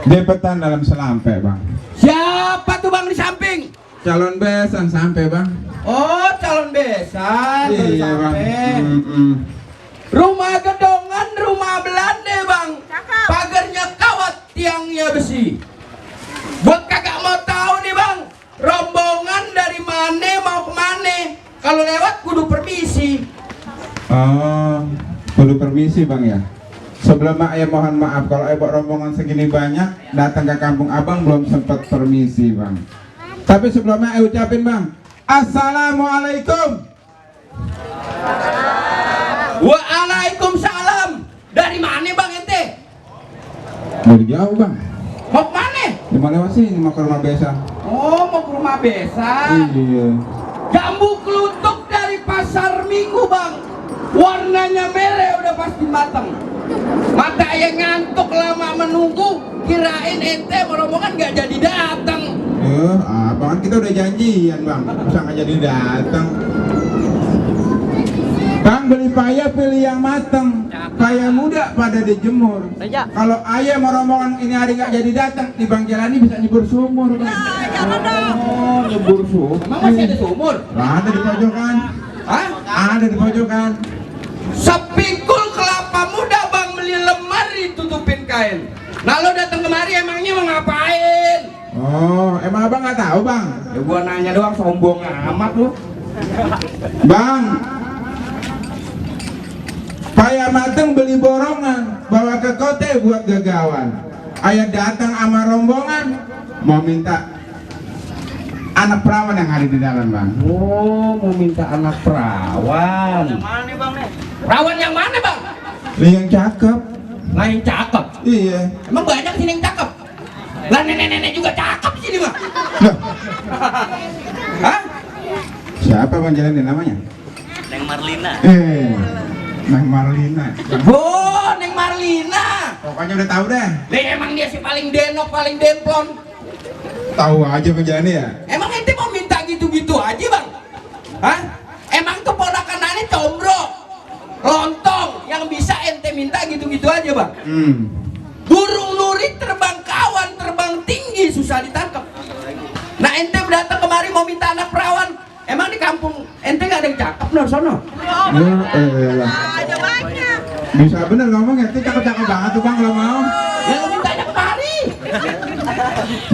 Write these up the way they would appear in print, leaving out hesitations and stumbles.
Depetan dalam selampe bang. Siapa tuh bang di samping? Calon besan sampai bang. Oh, calon besan baru Iya bang. sampai. Rumah gedongan, rumah Belanda bang. Pagarnya kawat, tiangnya besi. Buat kagak mau tahu nih bang, rombongan dari mana mau kemana? Kalau lewat kudu permisi. Oh, perlu permisi bang ya. Sebelumnya ayah mohon maaf kalau ayah bawa rombongan segini banyak datang ke kampung abang belum sempat permisi bang. Tapi sebelumnya ayah ucapin bang, Assalamualaikum. Waalaikumsalam. Dari mana bang ente? Dari jauh bang. Mau kemana? Cuma lewat sini mau ke rumah besan. Oh, mau ke rumah besan. Iya. Jambu kelutuk dari pasar Minggu bang. Warnanya merah udah pasti matang. Mata ayah ngantuk lama menunggu, kirain ente rombongan gak jadi datang. Abang kan kita udah janjian bang, masa nggak jadi datang. Bang beli paya pilih yang mateng, paya muda pada dijemur. Kalau ayah mau rombongan ini hari nggak jadi datang, di Bang Jalani bisa nyebur sumur bang. Oh, nyebur sumur. Emang masih ada sumur? Ada di pojokan. Hah? Ada di pojokan. Sepikul kelapa muda bang, beli lemari tutupin kain. Nah lo datang kemari emangnya mau ngapain? Oh, emang abang nggak tahu bang? Ya gua nanya doang, sombong amat lu. Bang, paya mateng beli borongan, bawa ke kota buat gagawan. Ayah datang sama rombongan, mau minta anak perawan yang ada di dalam bang. Oh, mau minta anak perawan. Yang mana nih bang nih? Perawan yang mana bang? Yang cakep. Nah yang cakep. Iya. Emang banyak sini yang cakep. Lah nenek-nenek juga cakep sini mah. Loh, Hah? siapa bang jalanin namanya? Neng Marlina. Neng Marlina. Oh, Neng Marlina. Pokoknya udah tahu deh. Lah emang dia si paling denok, paling demplon. Tahu aja penjani ya. Emang ente mau minta gitu-gitu aja bang? Hah? Emang keponakan aneh combro, lontong yang bisa ente minta gitu-gitu aja bang? Burung nuri terbang kawan, terbang tinggi susah ditangkap. Nah ente datang kemari mau minta anak perawan, emang di kampung ente gak ada yang cakep nor sono? Ya banyak. Bisa bener ngomong ya, cakep-cakep banget tuh bang kalau mau. Ya lu mintanya kemari.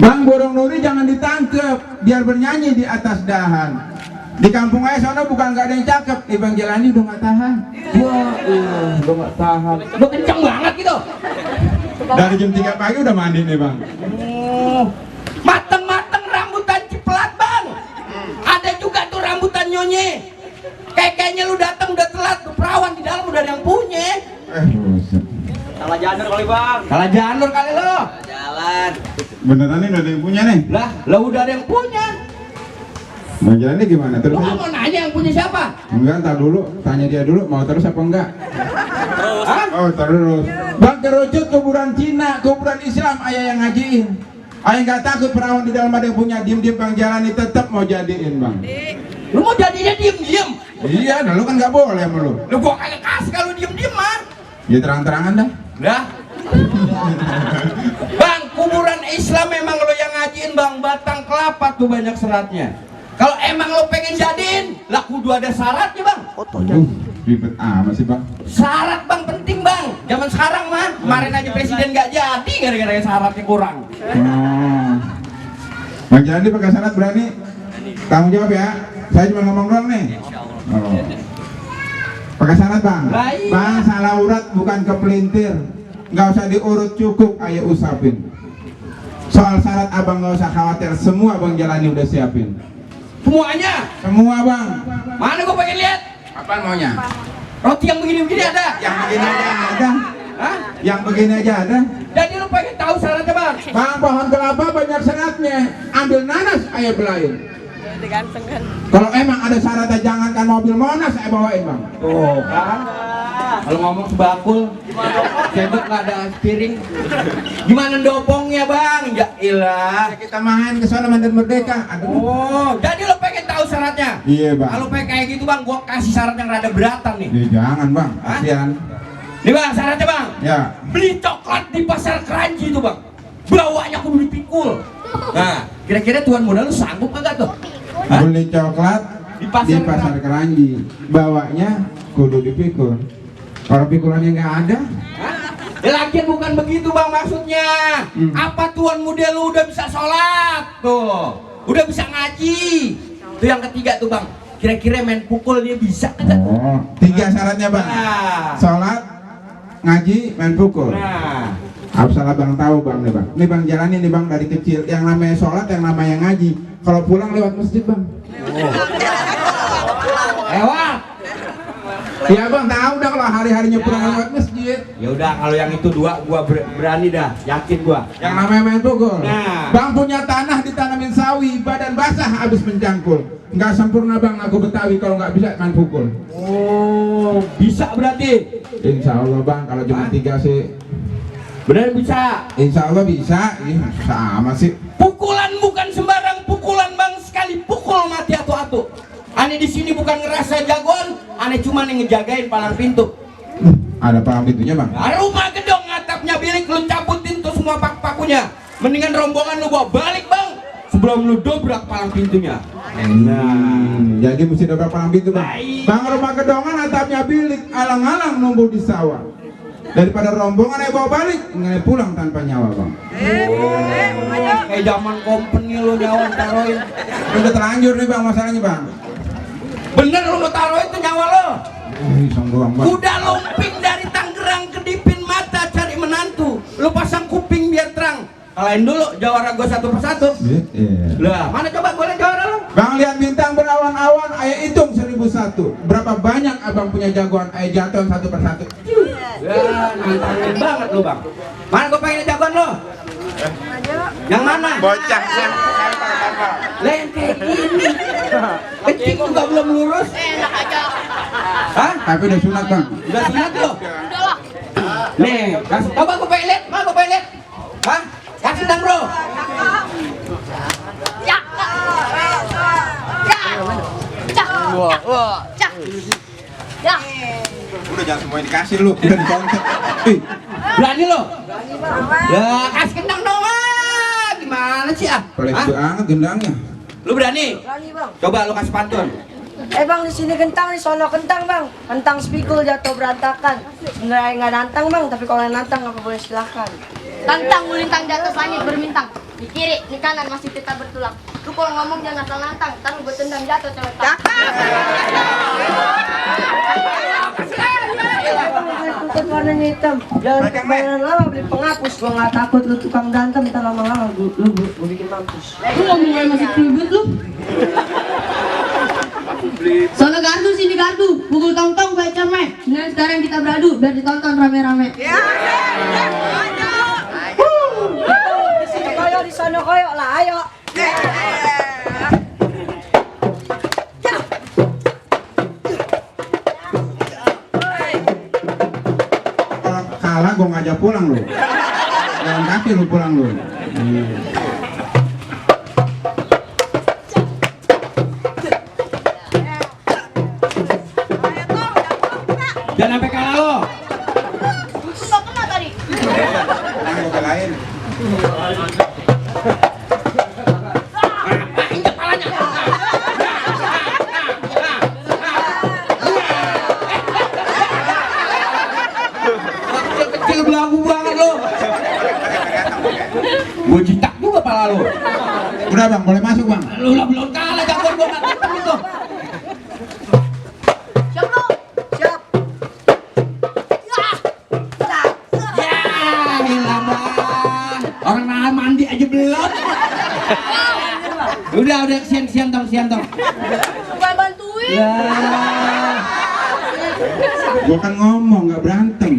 Bang burung nuri jangan ditangkep, biar bernyanyi di atas dahan. Di kampung saya sono bukan nggak ada yang cakep, di Bang Jalani udah nggak tahan. Wah, udah gak tahan. Udah kenceng banget gitu. Dari jam 3 pagi udah mandi nih bang. Mateng-mateng rambutan ciplat bang. Ada juga tuh rambutan nyonye. Kayaknya lu datang udah telat, tuh perawan di dalam udah ada yang punya. Buset. Salah janur kali bang. Kalah janur kali lo. Jalan. Beneran nih udah ada yang punya nih. Lah, lo udah ada yang punya. Bang Jalani gimana terus? Lo nggak mau nanya yang punya siapa? Enggak, entar dulu, tanya dia dulu mau terus apa enggak. Hah? Oh terus. Bang kerucut kuburan Cina, kuburan Islam ayah yang ngajiin. Ayah nggak takut perawan di dalam ada yang punya, diem-diem Bang Jalani tetap mau jadiin bang. Lu mau jadinya diem-diem? Iya, nah lu kan nggak boleh sama lu. Lu gua kagak kasih kalau diem-diem mah. Ya terang-terangan dah. Dah. Bang, kuburan Islam memang lo yang ngajiin bang, batang kelapa tuh banyak seratnya. Kalau emang lo pengen jadiin, lah kudu ada syaratnya bang. Ribet amat sih bang. Syarat bang penting bang. Zaman sekarang mah, kemarin aja presiden gak jadi gara-gara syaratnya kurang. Bang Jalani pakai syarat berani? Tanggung jawab ya. Saya cuma ngomong doang nih. Oh. Pakai syarat bang. Baik. Bang salah urat bukan kepelintir. Nggak usah diurut cukup, ayo usapin. Soal syarat abang nggak usah khawatir, semua Bang Jalani udah siapin. Semuanya? Semua bang. Mana gua pengen lihat? Apaan maunya? Roti yang begini-begini ada? Yang begini aja ada. Hah? Yang begini aja ada. Jadi lu pengen tahu syaratnya bang? Bang pohon kelapa banyak syaratnya. Ambil nanas ayo belain. Kalau emang ada syaratnya jangankan mobil Monas saya bawain bang. Tuh kan? Kalau ngomong sebakul, sendok nggak ada piring. Gimana dopongnya bang? Ya ilah. Kita main ke sana Medan Merdeka. Aduh. Oh, jadi lo pengen tahu syaratnya? Iya bang. Kalau pengen kayak gitu bang, gua kasih syarat yang rada beratan nih. Jangan bang, kasihan. Nih bang, syaratnya bang. Ya. Beli coklat di pasar Keranji itu bang. bawanya kudu dipikul. Nah, kira-kira tuan muda lu sanggup kagak tuh? Hah? Beli coklat Di di pasar pasar Keranji, bawanya kudu dipikul. Kalau pikulannya nggak ada, Hah? Ya lagian bukan begitu bang maksudnya. Apa tuan muda lu udah bisa sholat tuh, udah bisa ngaji. Tuh yang ketiga tuh bang, kira-kira main pukul dia bisa kagak? oh, 3 syaratnya bang. Nah, Sholat, ngaji, main pukul. nah, Salah bang tahu bang nih bang. Nih bang jalanin nih bang dari kecil. Yang namanya sholat, yang namanya ngaji. Kalau pulang lewat masjid bang. lewat. Iya bang tahu dah kalau hari-harinya pulang Ya. lewat masjid. Ya udah kalau yang itu dua gua berani dah, yakin gua. Yang namanya main pukul. Nah. Bang punya tanah ditanamin sawi, badan basah habis mencangkul. Nggak sempurna bang, aku Betawi kalau nggak bisa main pukul. Oh, bisa berarti. Insya Allah bang, kalau cuma Hah? 3 sih. Benar bisa. Insya Allah bisa. Ih, sama sih. Pukulan bukan sembarang pukulan bang, sekali pukul mati atu-atu. Ane di sini bukan ngerasa jagoan, ane cuma ngejagain palang pintu. Ada palang pintunya bang. Nah, rumah gedong atapnya bilik lu cabutin tuh semua paku-pakunya. Mendingan rombongan lu bawa balik bang, sebelum lu dobrak palang pintunya. Jadi mesti dobrak palang pintu bang. Baik. Bang rumah gedongan atapnya bilik, alang-alang numbuh di sawah. Daripada rombongan ayo bawa balik, nggak pulang tanpa nyawa bang. Kayak zaman company lu nyawa taruhin. Udah terlanjur nih bang masalahnya bang. Bener lu mau taruhin tuh nyawa lo. Iseng doang bang. Udah lumping dari Tangerang kedipin mata cari menantu. Lu pasang kuping biar terang. Kalahin dulu jawara gua satu persatu. Iya. Lah, mana coba boleh jawara lu? Bang lihat bintang berawan-awan, ayah hitung 1001. Berapa banyak abang punya jagoan, ayah jatuh satu persatu. Ya, nantangin banget lu bang. Mana gua pengen jagoan lo? Yang mana? Bocah yang Lah yang kayak gini. Kencing juga belum lurus. Enak aja. Hah? tapi udah sunat bang. Udah sunat lo? Udah lah. Nih, kasih coba gua pengen lihat. Mana gua pengen lihat? Hah? Kasih dong bro. Cak. Cak. Cak. Ya. Udah jangan semuanya dikasih lu, udah dicontek. Ih, Berani lo? Ya, kasih kendang dong ah. Gimana sih ah? pelit Hah? banget gendangnya. Lu berani? Berani bang. Coba lu kasih pantun. Bang di sini kentang, di sono kentang bang. Kentang spikul jatuh berantakan. Sebenarnya nggak nantang bang, tapi kalau yang nantang apa boleh silakan. Tantang melintang di atas langit bermintang. Di kiri, di kanan masih tetap bertulang. Lu kalau ngomong jangan asal nantang, ntar lu gue tendang jatuh celetak. Tukut warnanya hitam. Jangan kebayaran lama beli penghapus. Gua nggak takut lu tukang dantem, ntar lama-lama lu bikin mampus. Lu ngomongnya masih ribet lu. Soalnya gardu sini gardu, pukul tong-tong baik cermek. Nah sekarang kita beradu biar ditonton rame-rame. Di sini koyo, di sono koyo lah, ayo. Kalau kalah gua ngajak pulang lu. Jalan kaki lu pulang lu. Jangan sampai kalah lo. Gak kena tadi. Yang gua belain. Injek palanya. Kecil belagu banget lo. Gua jitak juga pala lo. Udah bang, boleh masuk bang. Lu lah belum kalah jagoan gua nggak ketemu itu. Siap lu. Siap. Ya, gila bang. Orang nahan mandi aja belum. Udah sian tong. Gue bantuin. Ya. Gua kan ngomong nggak berantem.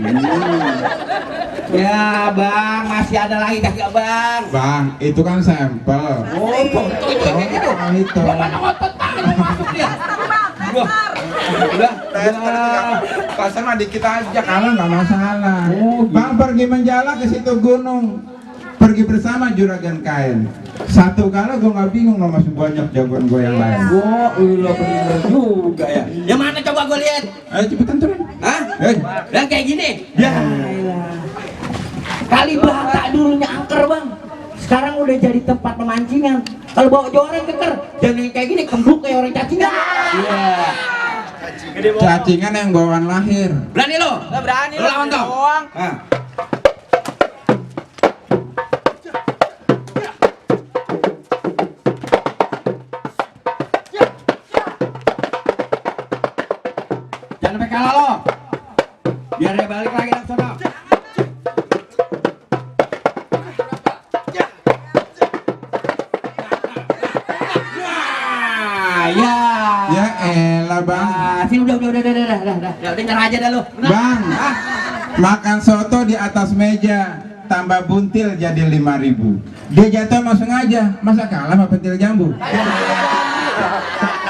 Ya bang, masih ada lagi kagak bang? Bang, itu kan sampel. Oh, itu kayak gitu. Itu. Gua mana ngotot tangan mau masuk dia. Udah. Pasar mah dikit aja kalah nggak masalah. Oh, Bang pergi menjala ke situ gunung. Pergi bersama juragan kain. Satu kali gua nggak bingung lo masih banyak jagoan gua yang lain. Gua ulah bener juga ya. Yang mana coba gua lihat? Ayo cepetan turun. Hah? Hei. Yang kayak gini. Ya. Kali bata dulunya angker bang. sekarang udah jadi tempat pemancingan. Kalau bawa orang keker, jangan yang kayak gini kembluk kayak orang cacingan. Iya. Cacingan yang bawaan lahir. Berani lo? Nggak berani Lo lawan toh? Nah. Jangan sampai kalah lo. Biar dia balik lagi ke sana. Ya. Ya elah bang. Sini udah nyerah aja dah lo. Bang, makan soto di atas meja tambah buntil jadi 5.000. Dia jatuh emang sengaja, masa kalah sama pentil jambu?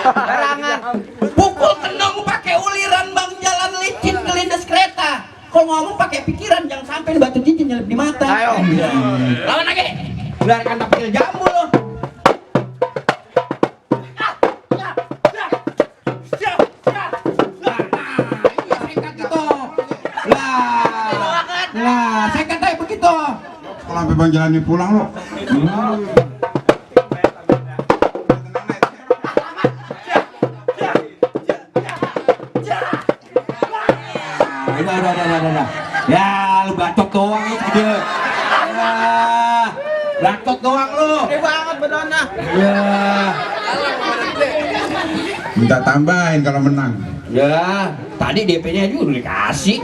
Barangan. Pukul kenong pakai uliran bang, jalan licin kelindes kereta. Kalau ngomong pakai pikiran, jangan sampai batu cincin nyelip di mata. Ayo. Lawan lagi. Biarkan pentil jambu lo. Nah, saya kata begitu. Kalau sampai bang jalani pulang lo. Udah. Ya, lu bacot doang lu gede. Bacot doang lu. Gede banget badannya. Ya. Minta tambahin kalau menang. Ya, tadi DP-nya juga udah dikasih.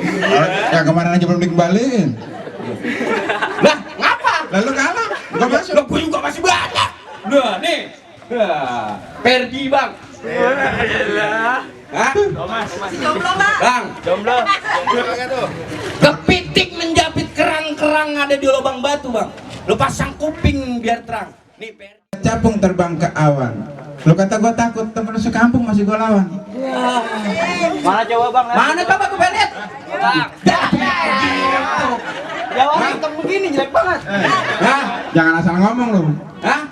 Yang kemarin aja belum dikembaliin. Lah, ngapa? Lalu kalah, gak masuk. Lah, gue juga masih banyak. Nah, nih. Pergi, Bang. Hah? Bang, Jomblo. kepiting menjapit kerang-kerang ada di lubang batu, Bang. Lu pasang kuping biar terang. Nih, Capung terbang ke awan. Lu kata gua takut, temen sekampung masih gua lawan. Mana coba bang? mana coba gue pengen lihat? Bang. Jawab hitam begini jelek banget. Hah? Jangan asal ngomong lu. Hah?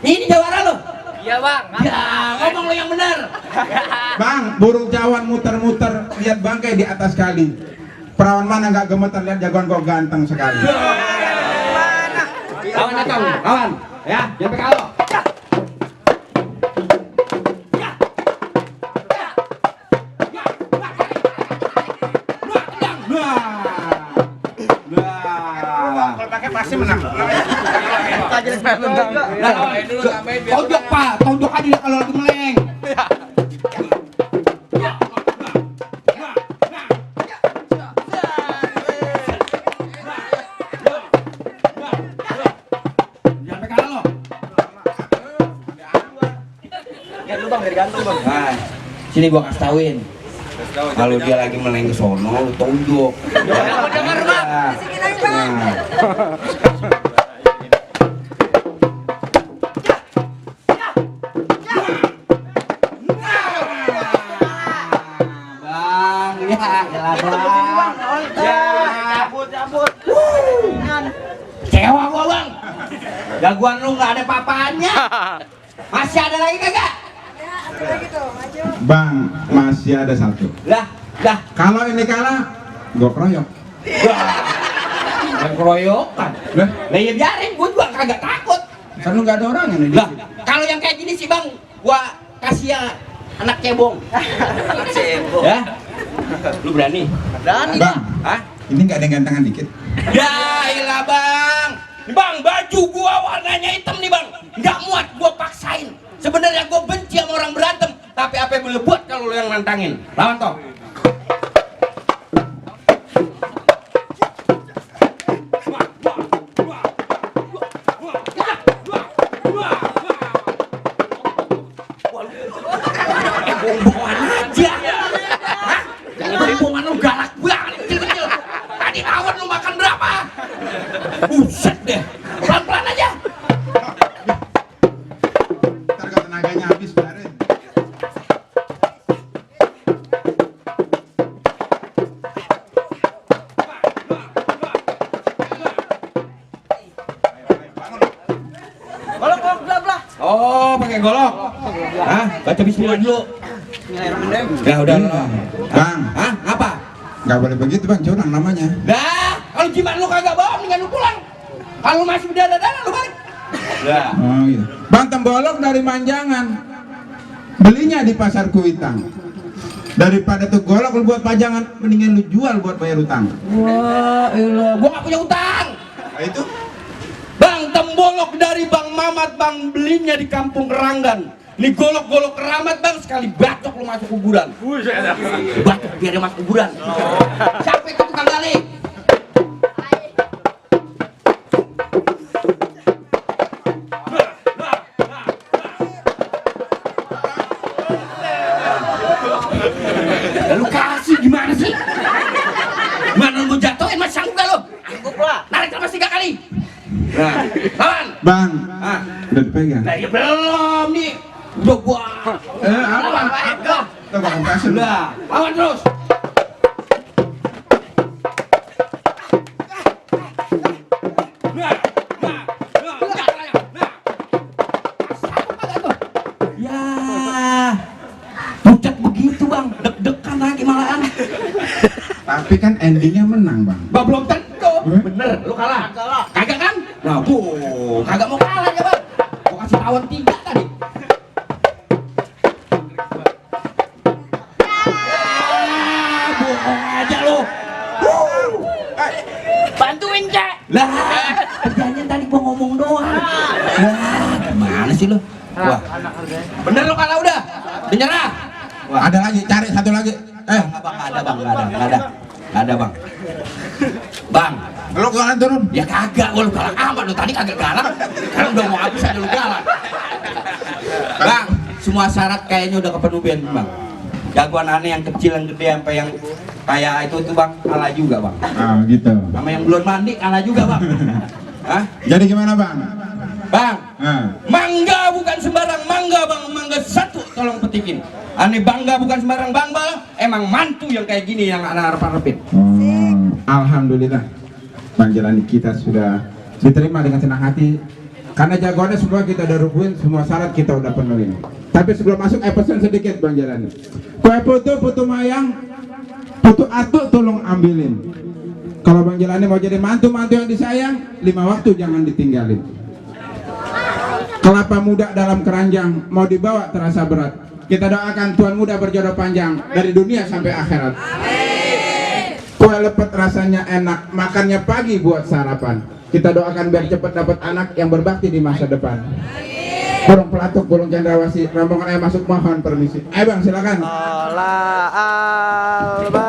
Ini jawara lo? Iya bang. Ya, ngomong lo yang benar. Bang, burung cawan muter-muter lihat bangkai di atas kali. Perawan mana nggak gemeter lihat jagoan kok ganteng sekali. Lawan datang, lawan. Ya, jangan kalah. Pasti menang. Tonjok pak, tonjok aja kalau lagi meleng. Jangan kalah lo. Lihat lu bang dari gantung bang. Nah, sini gua kasih tauin. Kalau dia lagi meleng ke sono, lu tonjok. Jangan denger bang. Nah. Bang, ya bang. Ya. Cabut. Kecewa gua bang. Jagoan lu nggak ada papanya. Masih ada lagi kagak? Bang, masih ada satu. Lah. Kalau ini kalah, gua keroyok. Yang keroyokan. Lah, Lah ya biarin, gua juga kagak takut. kan lu nggak ada orang ini. Lah, kalau yang kayak gini sih bang, gua kasih ya anak cebong. Cebong. Ya? Lu berani? Berani Bang, Hah? ini nggak ada yang gantengan dikit. Ya ilah bang. Bang, baju gua warnanya hitam nih bang. Nggak muat gua paksain. Sebenarnya gua benci sama orang berantem, tapi apa yang boleh buat kalau lu yang nantangin? Lawan toh. Bohongan aja. Hah? Jangan bohongan lu galak banget kecil-kecil. Tadi tawar lu makan berapa? Buset deh. Pelan-pelan aja. Ntar kalau tenaganya habis, biarin. Golok belah. Oh, pakai golok. Hah? Baca bismillah dulu. Ya udah. Bang, Hah? Apa? nggak boleh begitu bang, curang namanya. Dah, kalau jimat lu kagak bawa, mendingan lu pulang. Kalau masih berdarah-darah lu balik. Lah. Oh iya. Bang, tembolok dari Manjangan. Belinya di pasar Kuitang. Daripada tuh golok lu buat pajangan, mendingan lu jual buat bayar utang. Wah, elah, gua gak punya utang. Nah, itu Bang, tembolok dari Bang Mamat, Bang, belinya di Kampung Keranggan. Ini golok-golok keramat, Bang, sekali batok lu masuk kuburan. Batok biar dia masuk kuburan. Siapa itu tukang gali? Lu kasih gimana sih? Gimana lu jatuhin, Mas, sanggup gak lu? Sanggup lah. Narik terus 3 kali. Nah, lawan. Bang, Ah, udah dipegang. nah, ya belum nih. Udah gua. Apa? Enggak. Tuh bang, kasih. Udah, lawan terus. Ya, pucat begitu bang, deg-degan lagi malahan. Tapi kan endingnya menang bang. Bah, belum tentu. Bener, lu kalah. Kagak kan? Nah, kagak mau kalah ya bang. Gua kasih lawan 3 tadi. Bohong aja lu. Bantuin, Cak. Lah, perjanjian tadi gua ngomong doang. Lah, gimana sih lu? Wah, bener lu kalah udah. Udah nyerah. Wah, Ada lagi, cari satu lagi. nggak bang, nggak ada bang, nggak ada bang. Bang, Lu kalian turun. ya kagak, gua lu galak amat lu tadi kagak galak. Sekarang udah mau habis aja lu galak. Bang, semua syarat kayaknya udah kepenuh Ben, bang. Jagoan aneh yang kecil, yang gede, sampai yang kayak itu tuh bang, kalah juga bang. Ah gitu. Sama yang belum mandi kalah juga bang. Hah? Jadi gimana bang? Bang, Ah. mangga bukan sembarang mangga bang, mangga satu tolong petikin. Aneh bangga bukan sembarang bang, emang mantu yang kayak gini yang anak harap-harapin. Oh, alhamdulillah panggilan kita sudah diterima dengan senang hati. Karena jagoannya semua kita udah rubuhin, semua syarat kita udah penuhin. Tapi sebelum masuk, pesan sedikit Bang Jalani. Kue putu mayang, putu atu tolong ambilin. Kalau Bang Jalani mau jadi mantu-mantu yang disayang, 5 waktu jangan ditinggalin. Kelapa muda dalam keranjang, mau dibawa terasa berat. Kita doakan tuan muda berjodoh panjang dari dunia sampai akhirat. Kue lepet rasanya enak, makannya pagi buat sarapan. Kita doakan biar cepat dapat anak yang berbakti di masa depan. Burung pelatuk, burung cendrawasih, rombongan ayah masuk mohon permisi. Ayo bang, silakan. Olah alba.